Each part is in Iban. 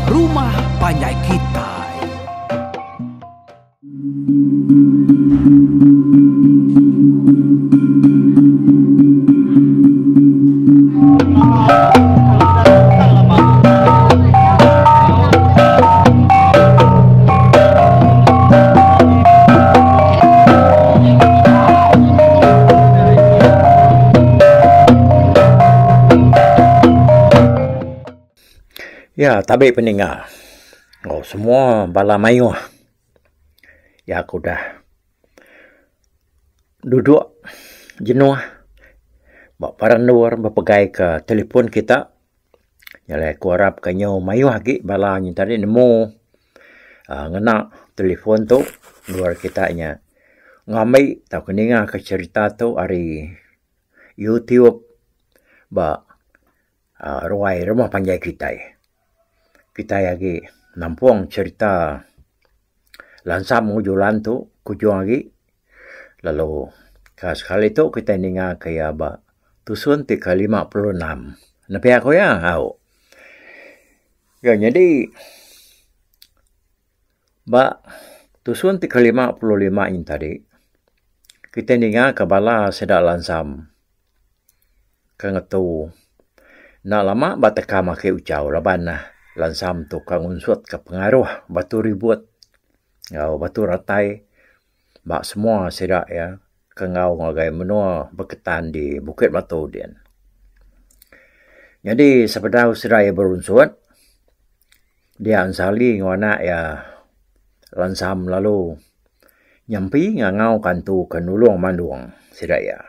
Rumah Panjai Kitai. Ya tabi peninga enggau semua bala mayuh ya ke udah duduk jenuh ba paran endur bepegai ka telefon kita. Nya alai aku arap ka nyau mayuh agi bala nyin tadi nemu uhh ngena telefon tu endur kita nya ngambi tauka ninga ka cherita tu ari YouTube ba uhh ruai rumah panjai kitai. Kitai agi nampung cherita lansam julan tu kujung agi lalu ka sekali tu kitai ninga ka iya ba tusun ti ke 56. Ne pia ku iya au. Ga nyadi ba tusun ti ke 55 nyin tadi kitai ninga ka bala sida lansam ke ngetu enda lama ba tekam ake uchaw laban ne lansam tu ka ngunsut ka pengaruh batu ribut enggau batu ratai ba semua sida iya ke enggau ngagai menua Beketan di Bukit Batu din. Nyadi sebedau sida iya berunsut dia Ensali enggau anak iya Lansam lalu nyampi ngangau ka antu ke nulung mandung sida iya.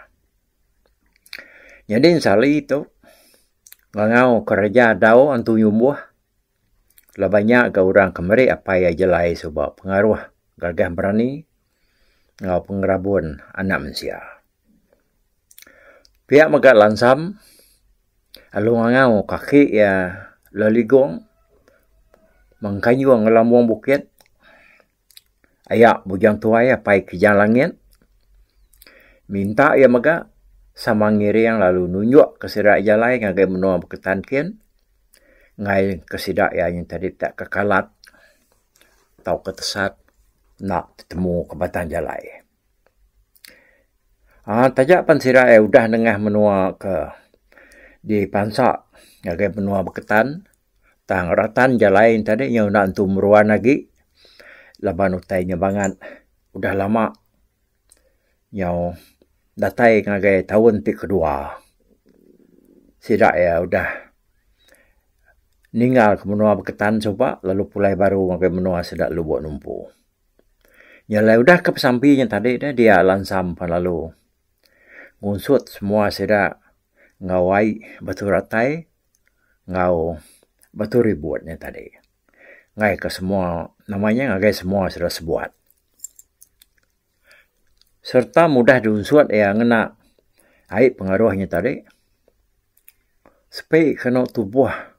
Nyadi Ensali tu ngangau kereja dau antu nyumbuh Laban nya ga orang ke meri apai iya jelai suba pengaruh gagah berani enggau pengerabun anak mensia. Pia mega Lansam lalu ngangau kaki iya Leligong mengkayung ngelambung bukit Aya Bujang Tuai apai Kijang Langit minta iya mega sama ngiring lalu nunjuk ke sida jalai ngagai menua Beketan kin enggai ke sida iya nyin tadi tak kekalat tauka tesat enda tetemu ke batang jalai. Aaa taja pan sida iya udah nengah menua ke dipansa ngagai menua Beketan. Tang ratan jalai ne tadi nyau enda entu meruan agi laban utai nya bangat udah lama nyau datai ngagai taun ti kedua. Sida iya udah ninggal ke menua Beketan suba lalu pulai baru ngagai menua sida Lubok Numpu. Nya alai udah ke besampi nya tadi deh dia lansam pan lalu ngunsut semua sida enggau ai batu ratai. Enggau batu ribut nya tadi. Enggai ke semua nama nya ngagai semua sida sebuat. Sereta mudah diunsut iya ngena ai pengaruh nya tadi sepi kenu tubuh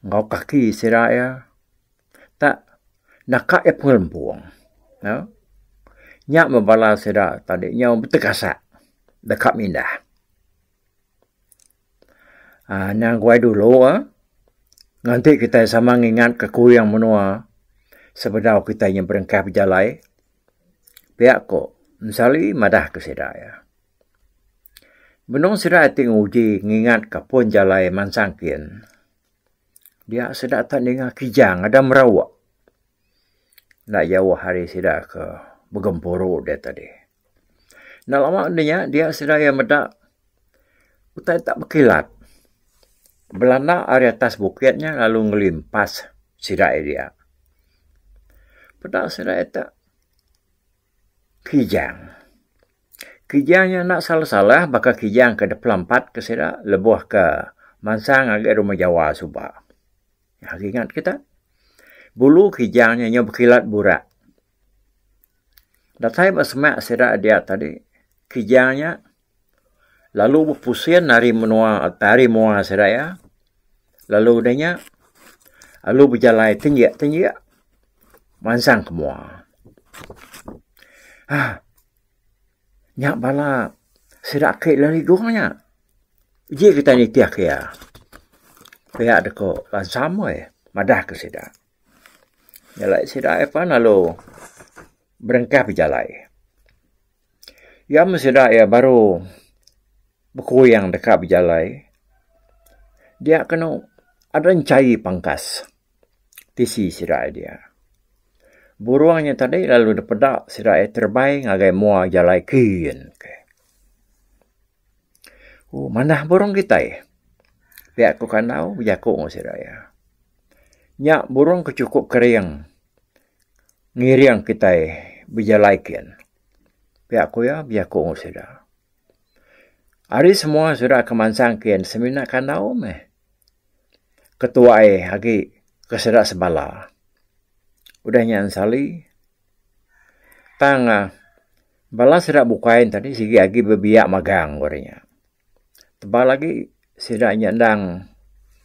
enggau kaki sida iya tak naka iya pengelempung. Nya meh bala sida tadi nyau betekasak deka mindah. Aaa anang guai dulu ah nganti kitai sama ngingat ka kuing menua sebedau kitai nya berengkah bejalai pia ko Ensali madah ke sida iya. Benung sida ti nguji ngingat ka pun jalai mansang kin dia sida tak ninga kijang ada merau enda jauh ari sida ke begempuru dia tadi. Enda lama udah nya dia sida iya meda utai tak bekilat belanda ari atas bukit nya lalu ngelimpas sida iya dia. Peda sida iya tak kijang. Kijang nya enda salah salah baka kijang ke dep lampat ke sida lebuh ke mansang agi rumah jawa suba. Agi ingat kita. Bulu kijang nya nyau bekilat burak. Datai ba semak sida dia tadi kijang nya lalu bepusin ari menua ari mua sida iya lalu udah nya lalu bejalai tinjik tinjik mansang ke mua. Aaa nya bala sida ake lalu igong nya ji kitai nitih ke iya. Pia deka lansam weh. madah ke sida. Nyelai sida iya pan lalu berengkah bejalai. Iya meh sida iya baru bekuyang deka bejalai dia kenu ada enchai pangkas tisi sida iya dia. Burung nya tadi lalu dipeda sida iya terebai ngagai mua jalai kin. Ooh manah burung kitai pia ku Kandau bejaku ngan sida iya. Nya burung ke chukup kering ngiring kitai bejalai kin pia ku iya bejaku ngan sida. Ari semua sida ke mansang kin semina Kandau meh ketuai agi ke sida sebala. Udah nya Ensali tang Bala sida bukai ne tadi sigi agi bebiak magang ku nya. Tebal agi sida nya endang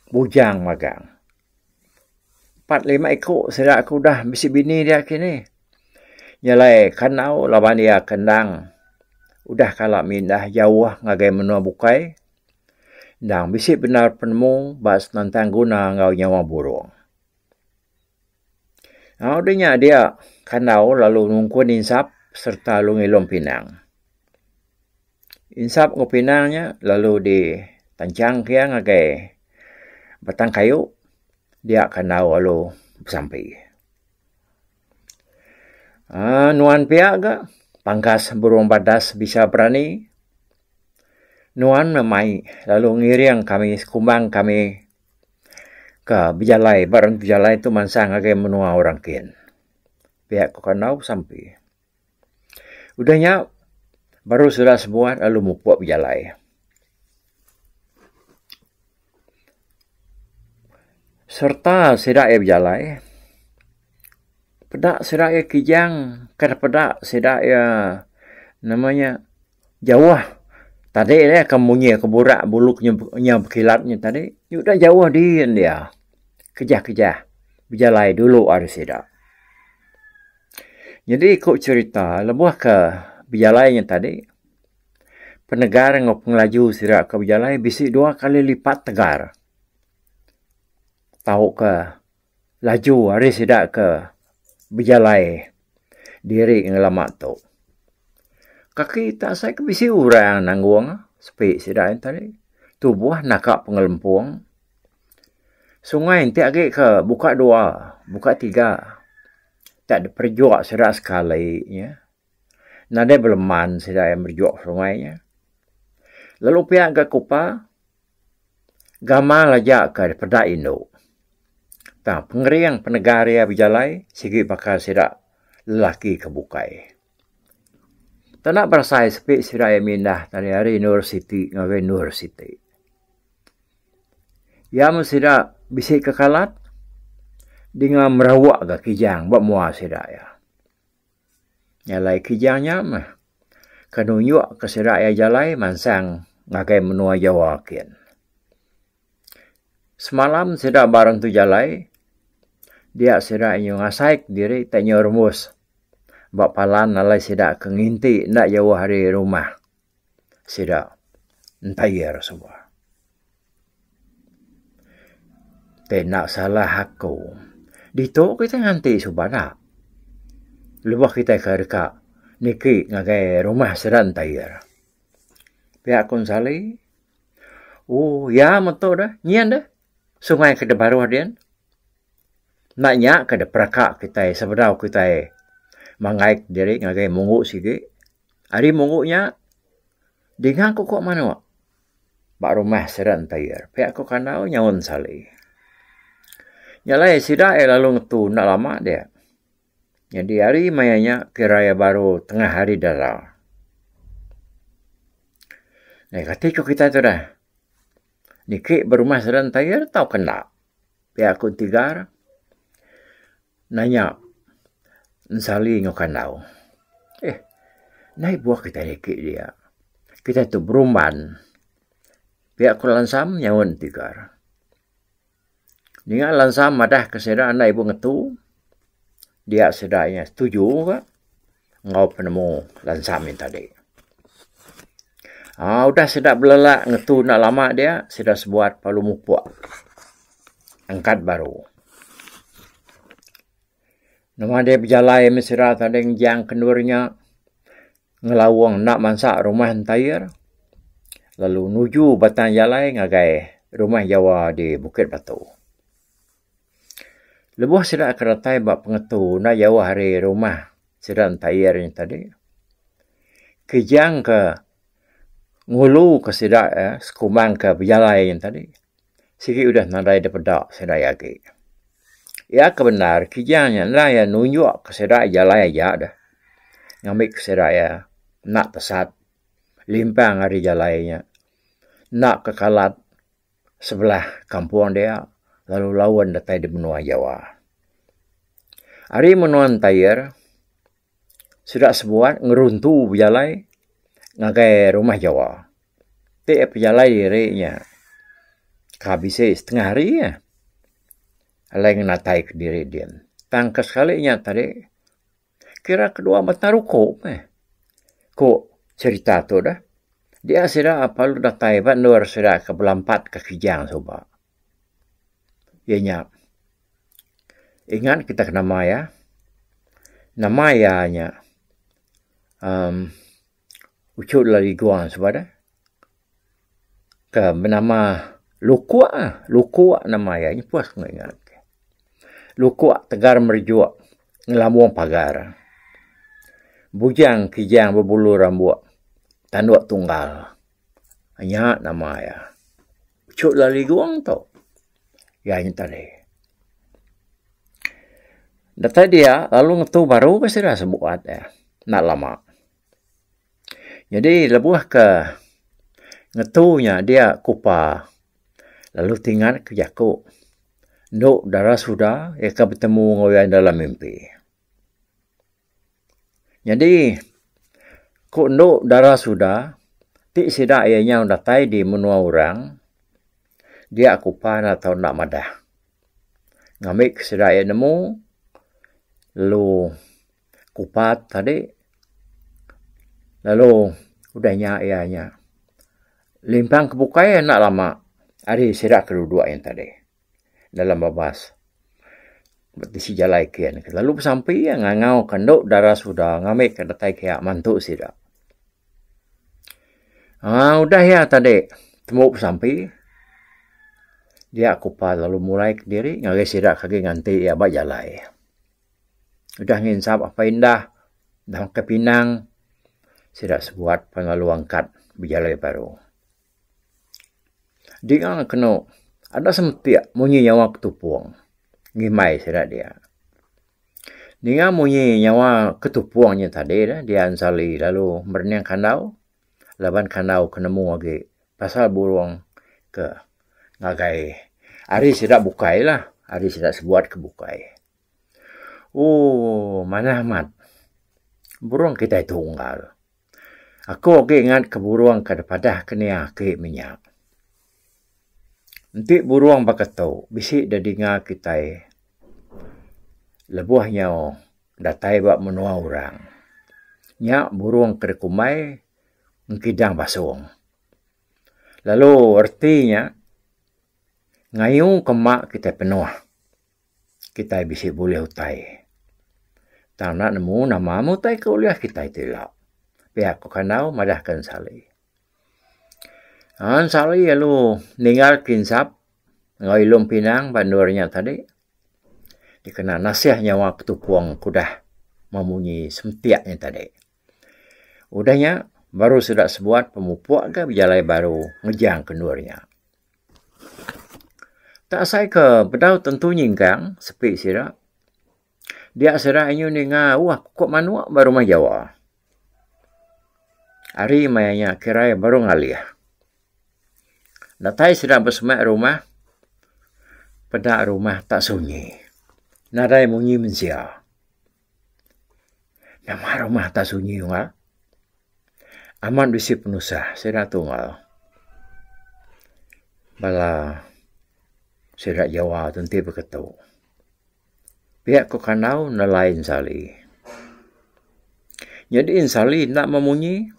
bujang magang. 45 iku sida ke udah bisi bini dia kini. Nya alai kanau laban iya ke endang udah kala mindah jauh ngagai menua bukai endang bisi bendar penemu ba senentang guna enggau nyawa burung. Au deh nya dia kandau lalu nungkun insap sereta lalu ngilum pinang. Insap enggau pinang nya lalu ditanchang ke iya ngagai batang kayu dia kandau lalu besampi. Aaa nuan pia ga pangkas burung badas bisa berani nuan meh mai lalu ngiring kami sekumbang kami. Ka bejalai ba rang bejalai tu mansang ngagai menua orang kin. Pia ku Kandau sampi. Udah nya baru sida sebuat lalu mupuk bejalai. Sereta sida iya bejalai peda sida iya kijang ke peda sida iya nama nya Jauh tadi deh ke munyi ke burak bulu ke nyau bekilat nya tadi udah jauh din dia kejah kejah bejalai dulu ari sida. Nyadi ku cherita lebuh ke bejalai nya tadi penegar enggau pengelaju sida ke bejalai bisi dua kali lipat tegar tauka laju ari sida ke bejalai diri ngelama tu. Kaki tak asai ke bisi orang nanggung sepi sida yen tadi. Tubuh naka pengelempung. Sungai enti agi ke buka dua, buka tiga tak diperejuk sida sekali nya. Nadai beleman sida iya merejuk sungai nya. Lalu pia ga kupa Gamal aja ka dipeda indu. Tang pengering penegar iya bejalai sigi baka sida lelaki ke bukai. Tanda berasai sepi sida iya mindah tadi ari endur siti ngagai endur siti. Iya meh sida bisi kekalat dinga merawak ga kijang ba mua sida iya. Nya alai kijang nya meh ke nunjuk ke sida iya jalai mansang ngagai menua Jawa kin. Semalam sida ba rentu jalai dia sida nyu ngasai diri tai nyu rembus ba palan alai sida ke nginti enda jauh ari rumah sida entayar suba. Ti enda salah aku. Ditu kitai nganti suba enda. Lebuh kitai ke deka niki ngagai rumah sida entayar. Pia ku Ensali, ooh iya meto deh nyin deh sungai ke dibaruh din. Enda nya ke diperaka kitai sebedau kitai manggai diri ngagai munggu sigi. Ari munggu nya dinga ku ko manok. Ba rumah sida entair pia ku Kandau nyaun Sali. Nya alai sida iya lalu ngetu enda lama dia. Nyadi hari maya nya kira iya baru tengah hari dara. Neh kati ku kitai tu dah. Niki ba rumah sida entair tauka enda pia ku Entigar nanya Ensali enggau Kandau. Eh ndai buah kitai niki dia. Kitai tu berumban. Pia ku Lansam nyaun Entigar. Ninga Lansam madah ke sida enda ibuh ngetu dia sida iya setuju ka enggau penemu Lansam yen tadi. Aaa udah sida belelak ngetu enda lama dia sida sebuat lalu mupuk angkat baru. Nama deh bejalai meh sida tadi ngejang ke endur nya ngelawong enda mansa rumah entair lalu nuju batang jalai ngagai rumah Jawa di Bukit Batu. Lebuh sida ke datai ba pengetu enda jauh ari rumah sida entair nya tadi kijang ke ngulu ke sida sekumbang ke bejalai nya tadi. Sigi udah nadai da peda sida iya agi. Iya ke bendar kijang nya enda iya nunjuk ke sida jalai aja deh ngambi ke sida iya enda tesat limpang ari jalai nya enda ke kalat sebelah kampung dia lalu laun datai di menua Jawa. Ari menua Entayir Sida sebuat ngeruntu bejalai ngagai rumah Jawa. Ti pejalai diri nya ka bisi setengah hari ah alai ngenatai kediri din. Tang ke sekali nya tadi kira kedua batang ruku meh ku cherita tu dah. Dia sida perlu datai ba endur sida ke belampat ke kijang suba. Iya nya ingat kita ke nama iya. Nama iya nya uhh uchu lalu igong suba deh ke benama Lukok ah Lukok nama iya nyepuh ku ingat. Lukok tegar merejuk ngelambung pagar. Bujang kijang bebulu rambuk tanduk tunggal. Nya nama iya. Uchu lalu igong tu. Iya nya tadi. Datai dia lalu ngetu baru ke sida sebuat iya enda lama. Nyadi lebuh ke ngetu nya dia kupa lalu tingat ke jaku endu dara suda iya ke betemu enggau iya dalam mimpi. Nyadi ku endu dara suda ti sida iya nyau datai di menua orang dia kupa ne tau enda madah. Ngambi ke sida iya nemu lalu kupa tadi lalu udah nya iya nya limpang ke bukai enda lama ari sida ke duduk yen tadi. Dalam babas bisi jalai kin lalu besampi iya ngangau ka endo dara suda ngambi ka datai kiya mantu sida. Aaa udah iya tadi tembu besampi dia kupa lalu mulai kediri ngagai sida ke agi nganti iya ba jalai. Udah nginsap apai indah dah makai pinang sida sebuat pan lalu angkat bejalai baru. Dinga kenu ada semetik munyi nyawa ketupung ngimbai sida dia. Ninga munyi nyawa ketupung nya tadi ne dia ensali lalu merening kandau laban kandau ke nemu agi pasal burung ke ngagai ari sida bukai lah ari sida sebuat ke bukai. Ooh manah amat burung kitai tu unggal. Aku agi ngat ke burung ke dipadah ke nia agi menya. Enti burung baka tu bisi da dinga kitai lebuh nyau datai ba menua orang. Nya burung ke dikumbai engkidang basung. Lalu reti nya ngayu ke ema kitai penuh. Kitai bisi bulih utai. Tang enda nemu nama meh utai ke ulih kitai ti ila. Pia ku Kandau madah ke Ensali. Ensali lalu ninggal ke insap enggau ilum pinang ba endur nya tadi dikena nasih nyawa ketupung ke udah memunyi semetik nya tadi. Udah nya baru sida sebuat pemupuk ga bejalai baru ngejang ke endur nya. Tak asai ke bedau tentu nyingkang sepi sida. Dia sida inyu ninga wah kukuk manuk ba rumah Jawa. Ari maya nya kirai baru ngalih. Datai sida besemak rumah peda rumah tak sunyi. Nadai munyi mensia. Nama rumah tak sunyi unggal. Amat bisi penusah sida tu unggal. Bala sida Jawa tu enti beketu. Pia ku Kandau nelai Ensali. Nyadi Ensali enda memunyi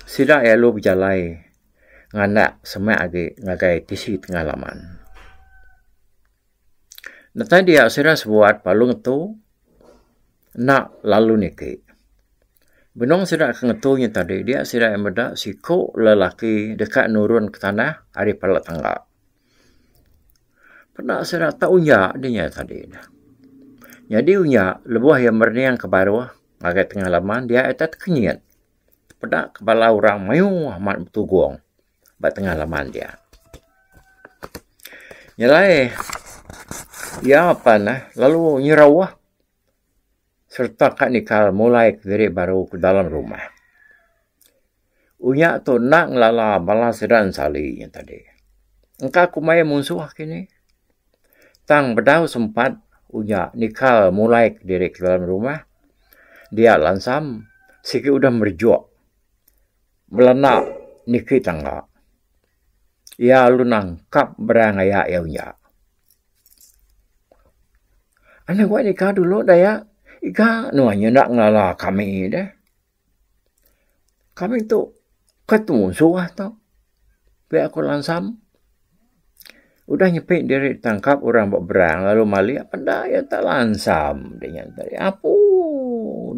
sida iya lalu bejalai nganak semak agi ngagai tisi tengah laman. Datai dia sida sebuat lalu ngetu. Enda lalu niki. Benung sida ke ngetu nya tadi dia sida meda siku lelaki deka nurun ke tanah ari pala tangga. Peda sida tau unya dinya tadi ne. Nyadi unya lebuh iya merening ke baruh ngagai tengah laman dia ita tekenyit peda ke bala orang mayuh amat betugung ba tengah laman dia. Nyelai iya pan eh lalu nyerauh sereta ka nikal mulai kediri baru ke dalam rumah. Unya tu enda ngelala bala sida ensali nya tadi. Engka ku maya munsuh kini. Tang bedau sempat unya nikal mulai kediri ke dalam rumah dia lansam sigi udah merejuk belanda niki tangga. Iya lalu nangkap berang aya iya unya. Anak wak nika dulu daya ika nuan nya enda ngelala kami deh. Kami tu kai tu munsuh tu pia ku Lansam. Udah nyepi diri tangkap orang ba berang lalu malik peda iya tak Lansam dinya tadi. Apu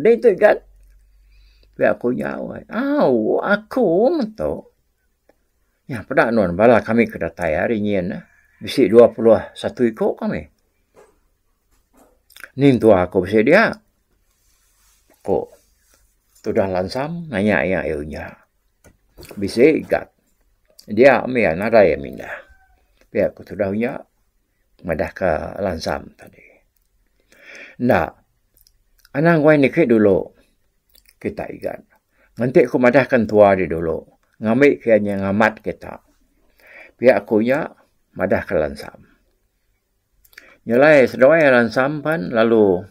deh tu igat pia ku iya au aku meh tu. Nya peda nuan bala kami ke datai ari nyin ne bisi 21 iku kami. Ni entua aku bisi dia ku tudah lansam nanya iya ayu nya. Bisi gat dia mih nadai iya mindah pia ku tudah nya madah ka lansam tadi. Enda anang wai niki dulu. Kita igat. Enti ku madah ke entua dih dulu ngambi ke iya ngamat kita. Pia ku iya madah ke Lansam. Nyelai seduai Lansam pan lalu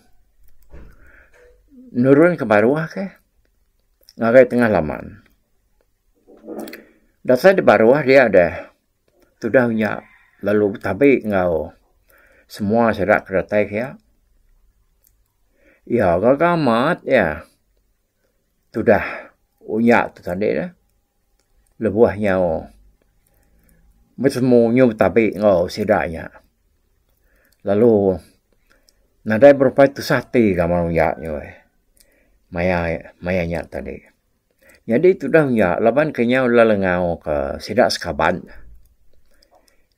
nurun ke baruh ke ngagai tengah laman. Datai di baruh dia deh tudah inya lalu betabi enggau semua sida ke datai ke iya. Iya gaga amat iya tudah unya tu tadi ne lebuh nyau betemu nyu betabi enggau sida nya lalu nadai berupai tusah ati gamal unya nya weh maya maya nya tadi. Nyadi tudah unya laban ke nyau lelengau ke sida sekaban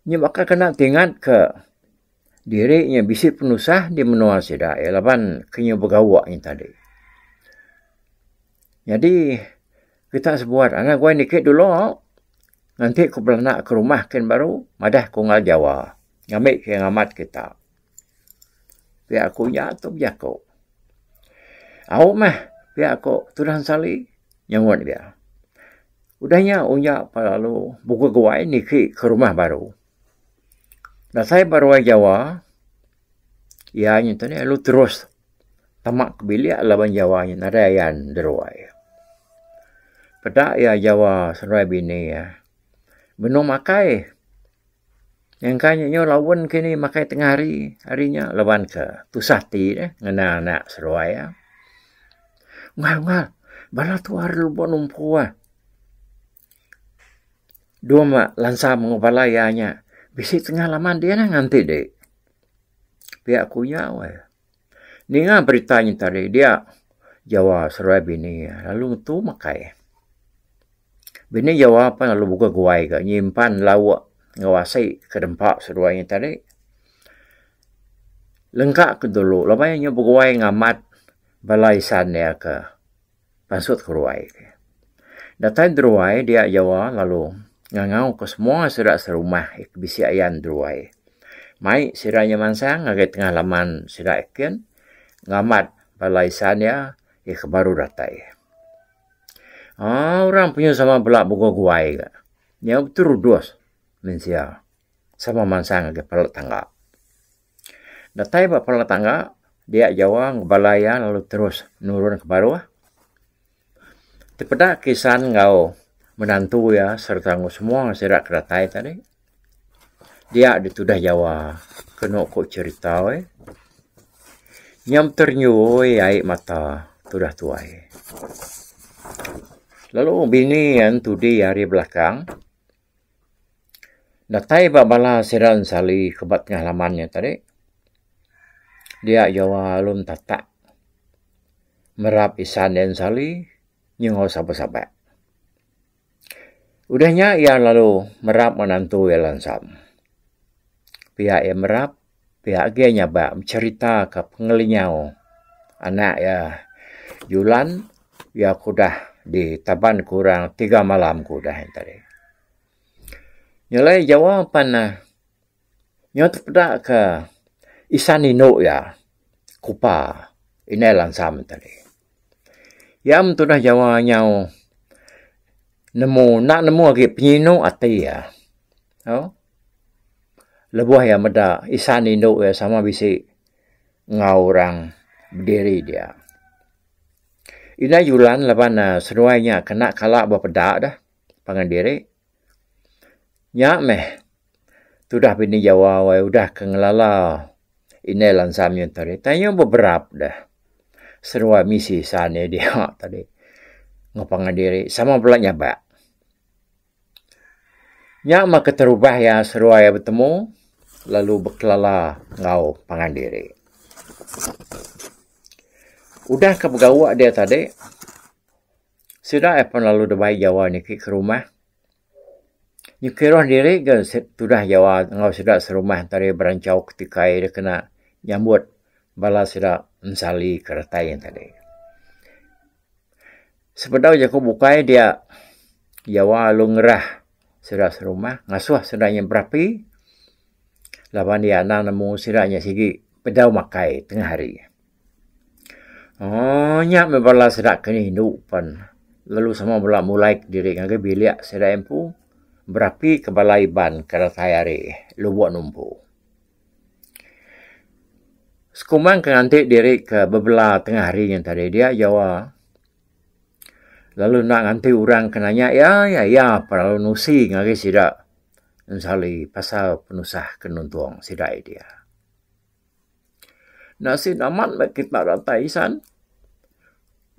nya baka kena tingat ke Diri nya bisi penusah di menua sida iya laban ke nyu begawa nya tadi. Nyadi kita sebuat anang guai niki dulu nganti ku belanda ke rumah kin baru madah ku enggau Jawa ngambi ke ngamat kita. Pia ku nya tu bejaku. Au meh pia ku tudah Sali nyaut iya. Udah nya unya pa lalu buku guai niki ke rumah baru. Dasai ba ruai Jawa iya nya tadi lalu terus tama ke bilik laban Jawa nya nadai ayan deruai. Peda iya Jawa seduai bini iya benung makai nyangka nya nyau laun kini makai tengah hari hari nya laban ke tusah ati deh ngena anak seduai iya. Unggal unggal bala tuai lebuh numpu ah. Dua ma lansam enggau bala iya nya bisi tengah laman dia nah nganti di. Pia ku iya weh. Ninga berita nya tadi dia Jawa seruai bini iya lalu ngetu makai. Bini Jawa pan lalu buka guai ga nyimpan lauk enggau asi ke dempa seduai nya tadi. Lengka ke dulu laban iya beguai ngamat bala isan iya ke. Pansut ke ruai. Datai deruai dia Jawa lalu ngangau ke semua sida serumah ke bisi ayan deruai. Mai sida nya mansang ngagai tengah laman sida kin ngamat bala isan iya ke baru datai. Aaa orang punya sama bela beguai guai ga. Nyau beterudus mensia sama mansang ngagai pala tangga. Datai ba pala tangga dia Jawa enggau bala iya lalu terus nurun ke baruh. Tepeda kisan enggau menantu iya sereta enggau semua sida ke datai tadi dia ditudah Jawa kenu ku cherita weh. Nyam terenyui ai mata tudah tuai. Lalu bini iya entudi ari belakang. Datai ba bala sida ensali ke ba tengah laman nya tadi dia Jawa lalu entatak. Merap isan iya ensali nyengau sabak-sabak. Udah nya iya lalu merap menantu iya lansam. Pia iya merap, pia agi iya nyabak becherita ka pengelinyau anak iya Julan iya ke udah ditaban ke orang tiga malam ke udah nya tadi. Nyelai jawa pan ne nyau tepeda ka isan indu iya kupa indai lansam tadi. Iya meh tundah jawa nyau nemu enda nemu agi penyinu ati iya. Au lebuh iya meda isan indu iya sama bisi enggau orang bediri dia. Indai julan laban ne seduai nya kena kala bepeda deh pangan diri. Nya meh tudah bini jawa wai udah ke ngelala indai lansam nya tadi tang iya beberap deh. Seduai misi san iya dia tadi enggau pangan diri sama bela nyabak. Nya meh keterubah iya seduai iya betemu lalu bekelala enggau pangan diri. Udah ke begawa dia tadi sida iya pun lalu dibai jawa niki ke rumah. Nyekiruh diri ga tudah jawa enggau sida serumah tadi beranchau ke tikai dikena nyambut bala sida ensali ke retai tadi. Sebedau jaku bukai dia Jawa lalu ngerah sida serumah ngasuh sida nya berapi laban iya anang nemu sida nya sigi bedau makai tengah hari. Ooh nya meh bala sida ke indu pen lalu sama bala mulai kediri ngagai bilik sida empu berapi ke bala Iban ke datai ari Lubok Numpu. Sekumbang ke nganti diri ke bebela tengah hari nyen tadi dia jawa lalu enda nganti orang ke nanya iya iya iya pa lalu nusi ngagai sida ensali pasal penusah ke nuntung sida dia. Nasit amat meh kita datai isan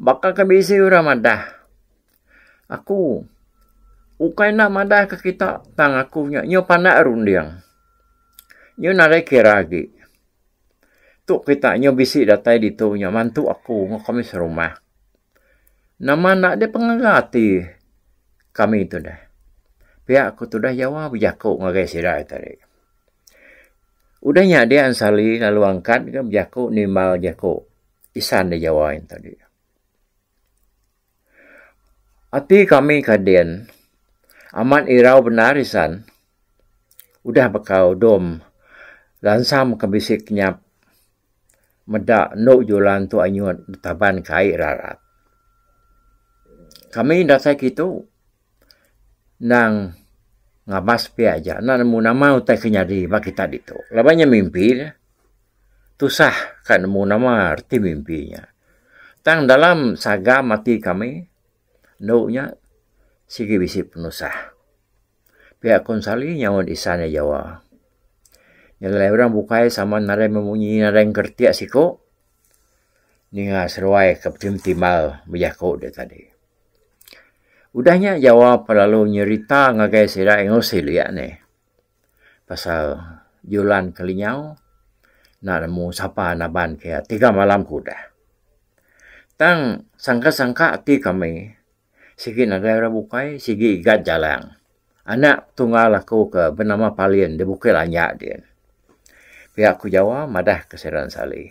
baka ke bisi orang madah aku ukai enda madah ke kita tang aku nya nyau pandak runding. Nyu nadai kira agi. Tu kita nyu bisi datai ditu nya mantu aku enggau kami serumah. Nama enda deh pengaga ati kami tu deh. Pia ku tudah jawa bejaku ngagai sida tadi. Udah nya dia Ensali lalu angkat ga bejaku nimbal jaku isan da jawa yen tadi. Ati kami ka din amat irau bendar isan udah bekau dom lansam ke bisi kenyap meda endo julan tu anyut betaban ke ai rarat. Kami datai kitu endang ngabas pia aja enda nemu nama utai ke nyadi ba kita ditu laban nya mimpi ne. Tusah ka nemu nama reti mimpi nya. Tang dalam sagam ati kami endo nya sigi bisi penusah. Pia ku Ensali nyaut isan iya jawa. Nyelai orang bukai sama nadai memunyi nadai ngeretik siku ninga seduai ke betimbal bejaku deh tadi. Udah nya jawa pelalu nyerita ngagai sida enggau silik nih. Pasal julan ke lenyau enda nemu sapa naban ke iya tiga malam ke udah. Tang sangka-sangka ati kami sigi nadai orang bukai sigi igat jalang. Anak tunggal aku ke benama Palin di Bukit Lanjak din. Pia ku Jawa madah ke Seren Sali.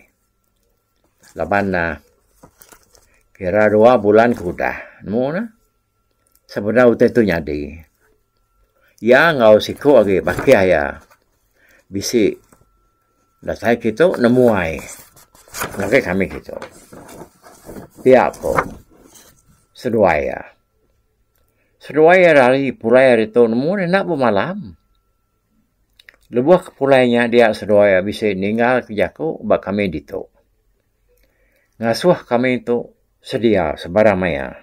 Laban ne kira dua bulan ke udah nemu ne. Sebedau utai tu nyadi, iya enggau siku agi bakih iya bisi datai kitu nemuai ngagai kami kitu. Pia ko seduai iya. Seduai iya rari pulai ari tu nemu ne enda bemalam. Lebuh ke pulai nya dia seduai iya bisi ninggal ke jaku ba kami ditu. Ngasuh kami tu sedia sebarang maya.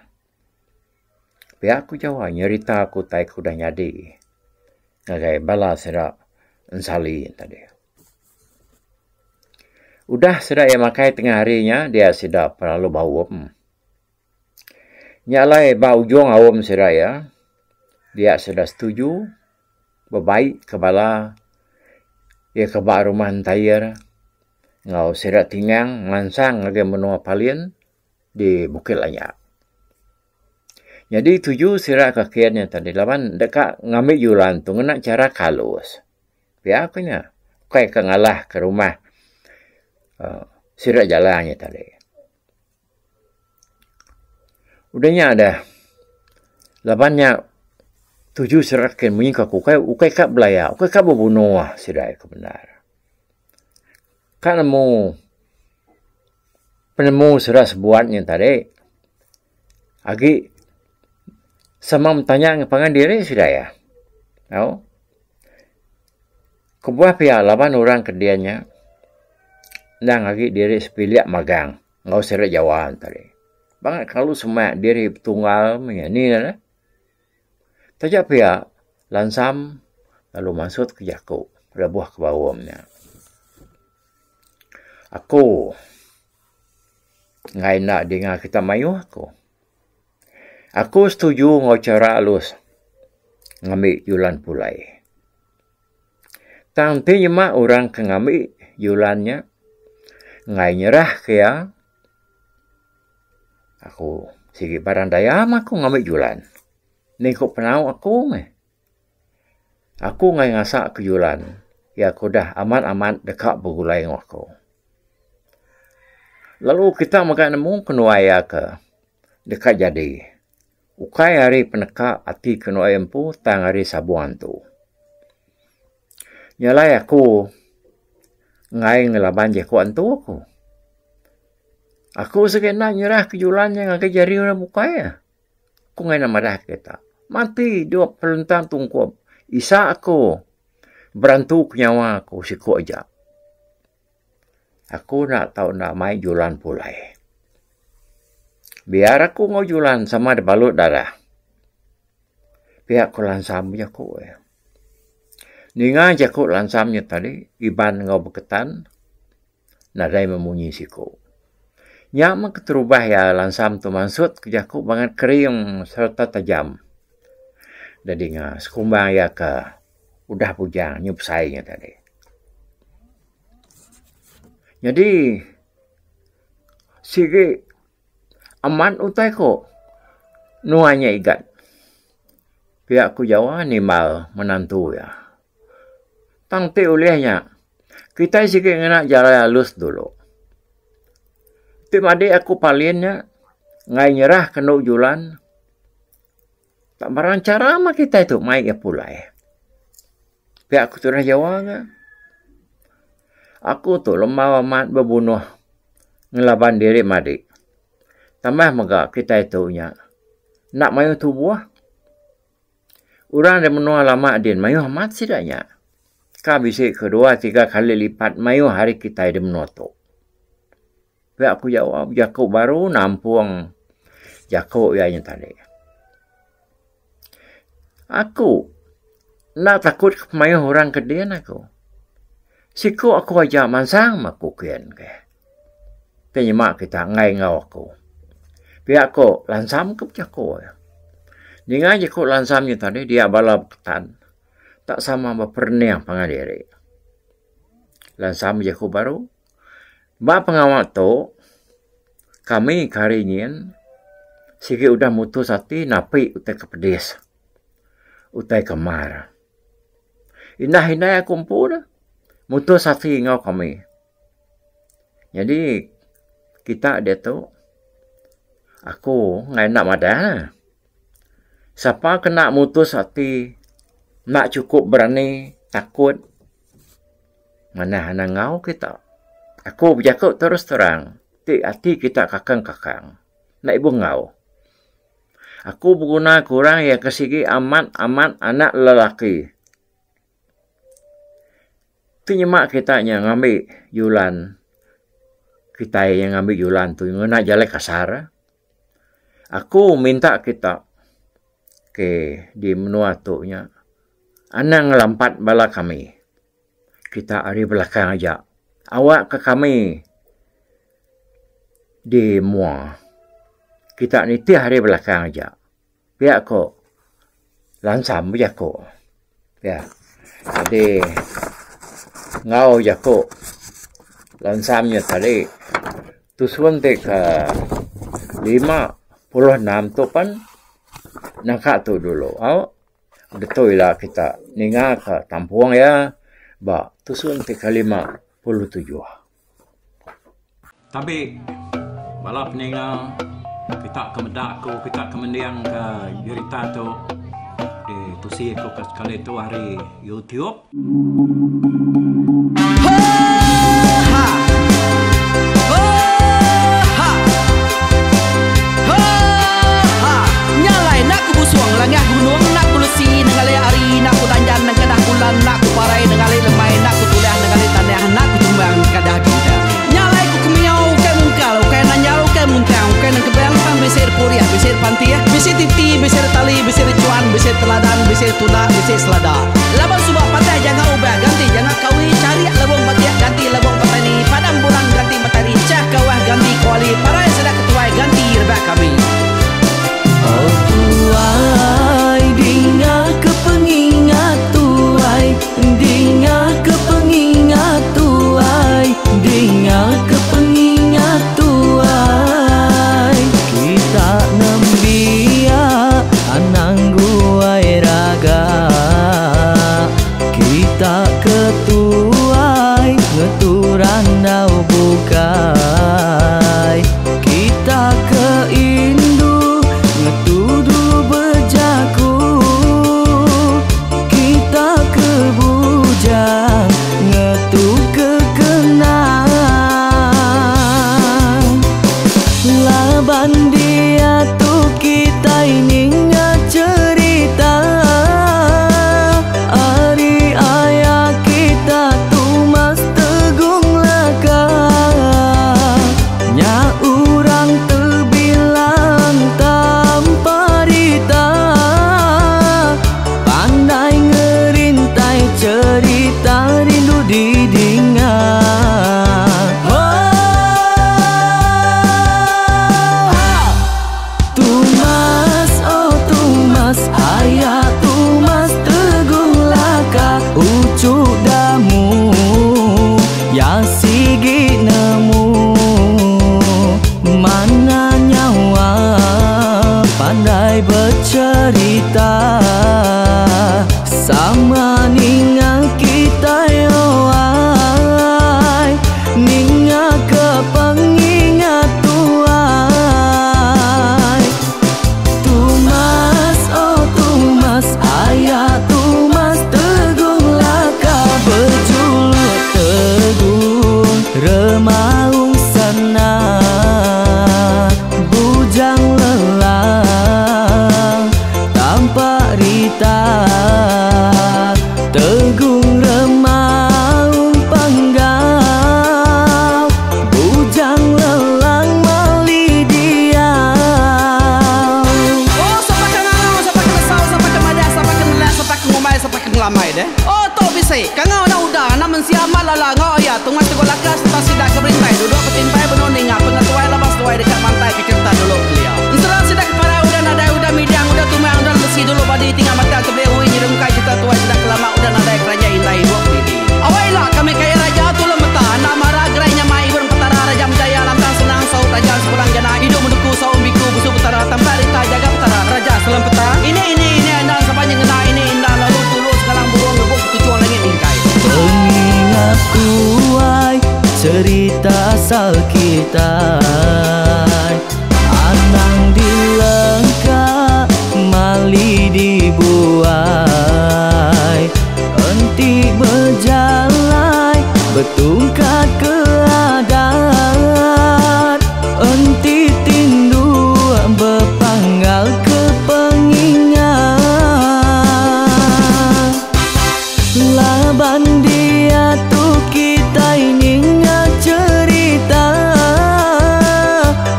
Pia ku Jawa nyerita ku utai ke udah nyadi ngagai bala sida ensali tadi. Udah sida iya makai tengah hari nya dia sida pelalu baum. Nya alai ba ujung aum sida iya dia sida setuju bebai ke bala iya ke ba rumah entair enggau sida tingang mansang ngagai menua Palin. di Bukit Lanyak. Nyadi tuju sira ke kin nya tadi laban deka ngambi julan tu ngena chara kalus. Pia ku nya ukai ka ngalah ka rumah uhh sira jalang nya tadi. Udah nya deh laban nya tuju sira kin munyi ka ku ukai ukai ka belaya ukai ka bebunuh sida ke bendar. Ka nemu penemu sida sebuat nya tadi agi sama betanya ngan pangan diri sida iya. Au kebuah pia laban orang ke din nya endang agi diri sebilik magang enggau sida jawa ne tadi. Bangat kelalu semak diri betunggal meh nya ni ne. Taja pia lansam lalu mansut ke jaku lebuh ke baum nya. Aku enggai enda dinga kita mayuh aku. Aku setuju enggau chara alus ngambi julan pulai. Tang enti nyema orang ke ngambi julan nya enggai nyerah ke iya aku sigi barang daya mah aku ngambi julan. Ningku penau aku meh. Aku enggai ngasa ke julan iya ke udah amat-amat deka begulai enggau aku. Lalu kita mega nemu kenuai iya ke deka jadi. Ukai ari peneka ati kenuai empu tang ari sabung antu. Nya alai aku enggai ngelaban jaku antu aku. Aku sigi enda nyerah ke julan nya ngagai jari orang bukai. Aku enggai madah kita. Mati dok pelentang tungkup isa aku berantu ke nyawa aku siku aja. Aku enda tau enda mai julan pulai. Biar aku enggau julan sama da balut darah. Pia ku lansam jaku iya. Ninga jaku lansam nya tadi Iban enggau Beketan nadai memunyi siku. Nya meh keterubah iya lansam tu mansut ke jaku bangat kering sereta tajam da dinga sekumbang iya ke udah bujang nyau besai nya tadi. Nyadi sigi amat utai ko nuan nya igat pia ku Jawa nimbal menantu iya. Tang ti ulih nya kitai sigi ngena jalai alus dulu. Ti madi aku palin nya enggai nyerah ke enu julan tak barang chara mah kitai tu mai iya pulai. Pia ku tunah Jawa ga. Aku tu lembau amat bebunuh ngelaban diri madi. Tambah mega kitai tu nya enda mayuh tubuh. Orang da menua lama din mayuh amat sida nya. Ka bisi ke dua tiga kali lipat mayuh ari kitai da menua tu. Pia ku Jawa bejaku baru nampung jaku iya nya tadi. Aku enda takut ke pemayuh orang ke din aku. Siku aku aja mansang meh aku kin ke. Ti nyema kita enggai enggau aku. Pia ko lansam ke bejaku. Ninga jaku lansam nya tadi dia bala beketan tak sama beperening pangan diri. Lansam jaku baru. Ba pengawa tu kami ke hari nyin sigi udah mutus ati napi utai ke pedis utai ke mar. Indah indai aku empu ne mutus ati enggau kami. Nyadi kita diatu aku enggai enda madah ne. Sapa ke enda mutus ati enda chukup berani takut. Manah anang enggau kita. Aku bejaku terus terang ti ati kita kakang-kakang. Enda ibuh enggau. Aku beguna ke orang iya ke sigi amat-amat anak lelaki. Ti nyema kita nya ngambi julan kitai nya ngambi julan tu ngena jalai kasar. Aku minta kita ke di menua tu nya anang ngelampat bala kami. Kita ari belakang aja. Awak ke kami di mua. Kita nitih ari belakang aja. Pia ko lansam bejaku. Pia. Jadi enggau jaku lansam nya tadi tusun ti ke. 56 tu pen nangka tu dulu au. Ditu ila kita ninga ka tampung iya ba tusun ti ke 57. Tabi bala peninga kita ke meda aku kita ke mending ka jerita tu di tusi aku ke sekali tu ari YouTube. Laban suba patai janga ubah ganti janga kawi charik lebong batik ganti lebong petani padam bulan ganti matari chah kawah ganti kuali parai sida ketuai ganti rebak kami. Oh tuai dinga ke pengingat tuai dinga ke pengingat tuai dinga ke pengingat tuai kita nembiak anang guai raga kita ketuai ngetu randau bukai kita ke indu ngetu dulu bejaku kita ke bujang ngetu ke kenang laban diatu kitai ninga cerita ari aya kita Tumas Tegung Laka nya urang tebilang tanpa rita pandai ngerintai cerita rindu didinga. Tumas, oh Tumas, ayah Tumas Tegung Laka ucu damu ya sigi nemu mana nyawa pandai bercerita sama ninga kita yoai ninga ke pengingat tuai. Tumas, oh Tumas, ayah Tumas Tegung Laka berjuluk Tegung Remaung sana bujang lelang tanpa rita Tegung Remaung Panggau bujang lelang mali diau. Oh sapa ke ngangau sapa ke nesau sapa ke madah sapa ke nelak sapa ke ngumbai sapa ke ngelamai deh. Oh tu bisi kangau enda udah enda mensia amat lala enggau iya Tumas Tegung Laka sereta sida ke berintai duduk betimpai benung ninga pengetuai laban seduai deka mantai ke cerita dulu kelia. Ensera sida ke parai udah nadai udah midang udah tumang udah lesi dulu badi tinggal matang tebeli ui nyerungkai cerita tuai sida ke lama udah nadai keranjai indai ibuk didi. Awai ila kami kaya raja tulung meta enda mara gerai nyamai ibun petara raja menjaya lantang senang saut raja sepulang jana hidup menduku saum biku busu petara tampak rita jaga petara raja selam peta ini ini ini endang sapa nyengena ini indah lalu tulu sengalang burung rebuk ketuchung langit mingkai. Pengingat tuai cerita asal kita anang dilengka mali dibuai enti berjalai betungkat ke adat enti tindu bepanggal ke pengingat laban diatu kita ninga cerita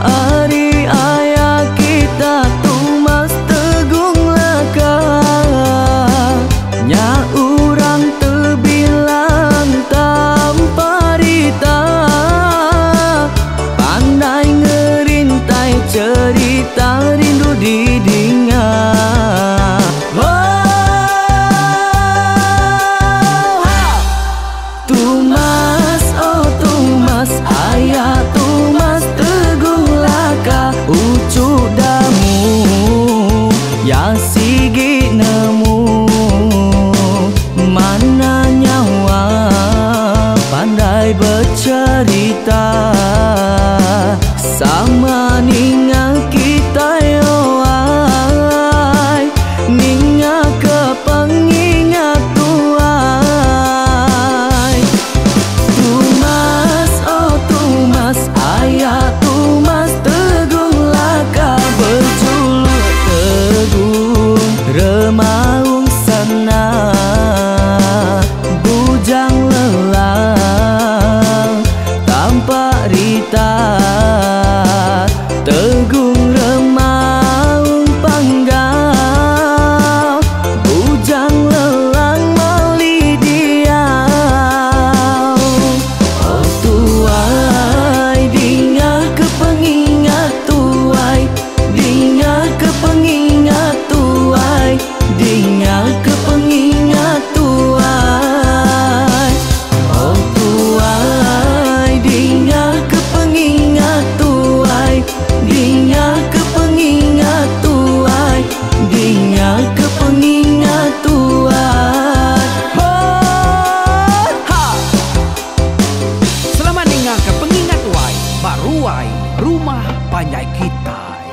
ari ayah kita Tumas Tegung Laka nya urang tebilang tanpa Becerita sama ninga kitai oh ai Ninga ke pengingat tuai Tumas oh Tumas aya Tumas Tegung Laka bejuluk Tegung Remaung Sana Bujang Lelang Tampak Rita Tegung Remaung Panggau Bujang Lelang Mali Diau Oh tuai dinga ke pengingat tuai Dinga ke pengingat tuai Dinga ke pengingat tuai Oh tuai dinga ke pengingat tuai Dinga ke pengingat tuai Dinga ke pengingat tuai Ho ha Selamat ninga ke pengingat tuai ba ruai rumah panjai kitai.